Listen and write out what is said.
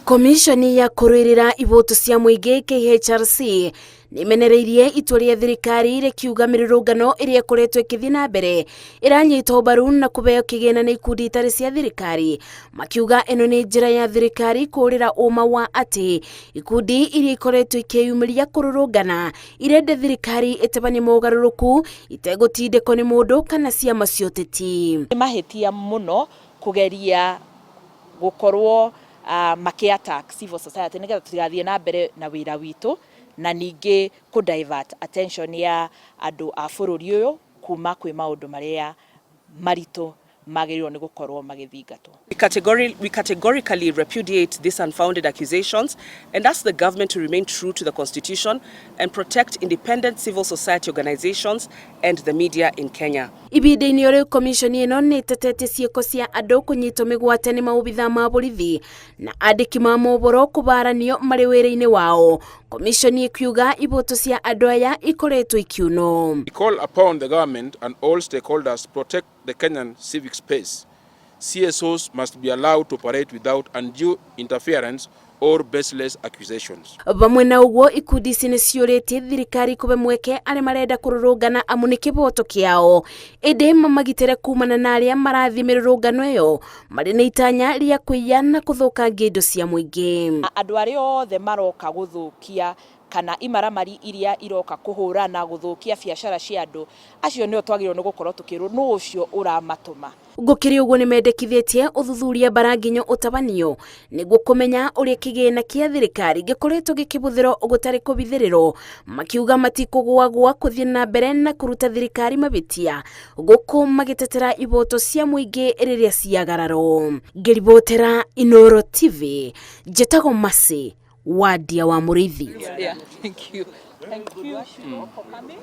Komishoni ya kũrũĩrĩra ihoto cia mũingĩ KHRC nĩmenereirie itua rĩa thirikari rĩkiuga mĩrũrũngano ĩrĩa ĩkoretwo ĩkĩthiĩ na mbere ĩranyitwo mbaru na kũheo kĩgĩna nĩ ikundi itarĩ cia thirikari, makiuga ĩno nĩ njĩra ya thirikari kũũrĩra ũma wa atĩ ikundi iria ikoretwo ikĩyumĩria kũrũrũngana irenda thirikari ĩtabanie mogarũrũku itegũtindĩkwo nĩ mũndũ kana ciama cia ũteti. Nĩ mahĩtia mũno kũgeria gũkorwo makĩ attack civil society nĩgetha tũtigathiĩ na mbere na wĩra witũ, na ningĩ kũ divert attention ya andũ a bũrũri ũyũ kuma kwĩ maũndũ marĩa maritũ magĩrĩirwo nĩ gũkorwo magĩthingatwo. We categorically repudiate these unfounded accusations and ask the government to remain true to the constitution and protect independent civil society organizations and the media in Kenya. Ibinda-inĩ o rĩu, komishoni ĩno nĩ ĩtetetie ciĩko cia andũ kũnyitwo mĩgwate nĩ maobitha ma borithi na andĩki ma mohoro kũbaranio marĩ wĩra-inĩ wao, komishoni ĩkiuga ihoto cia andũ aya ikoretwo ikiunwo. We call upon the government and all stakeholders to protect the Kenyan civic space. CSOs must be allowed to operate without undue interference or baseless accusations. Vamwe na ũguo, ikundi ici nĩ ciũrĩtie thirikari kũbe mweke arĩa marenda kũrũrũngana amu nĩ kĩboto kĩao, ĩndĩ mamagitĩre kumana na arĩa marathiĩ mĩrũrũngano ĩyo marĩ na itanya rĩa kũiya na kũthũkangia indo cia mũingĩ. Andũ arĩa othe maroka gũthũkia kana imaramari iria iroka kũhũrana gũthũkia biacara cia andũ acio nĩo twagĩrĩirwo nĩ gũkorwo tũkĩrwo nũ ũcio ũramatũma. Gũkĩrĩ ũguo, nĩ mendekithĩtie ũthuthuria mbaranginyo ũtabanio nĩguo kũmenya ũrĩa kĩgĩna kĩa thirikari gĩkoretwo gĩkĩhũthĩrwo gũtarĩ kũbithĩrĩrwo, makiuga matikũgwagwa kũthiĩ na mbere na kũruta thirikari mabĩtia gũkũ magĩtetera ihoto cia mũingĩ rĩrĩa ciagararwo. Ngĩribotera Inooro TV, njĩtagwo Mercy Wadia wa Mũrĩithi. Yeah, thank you. Thank you for coming.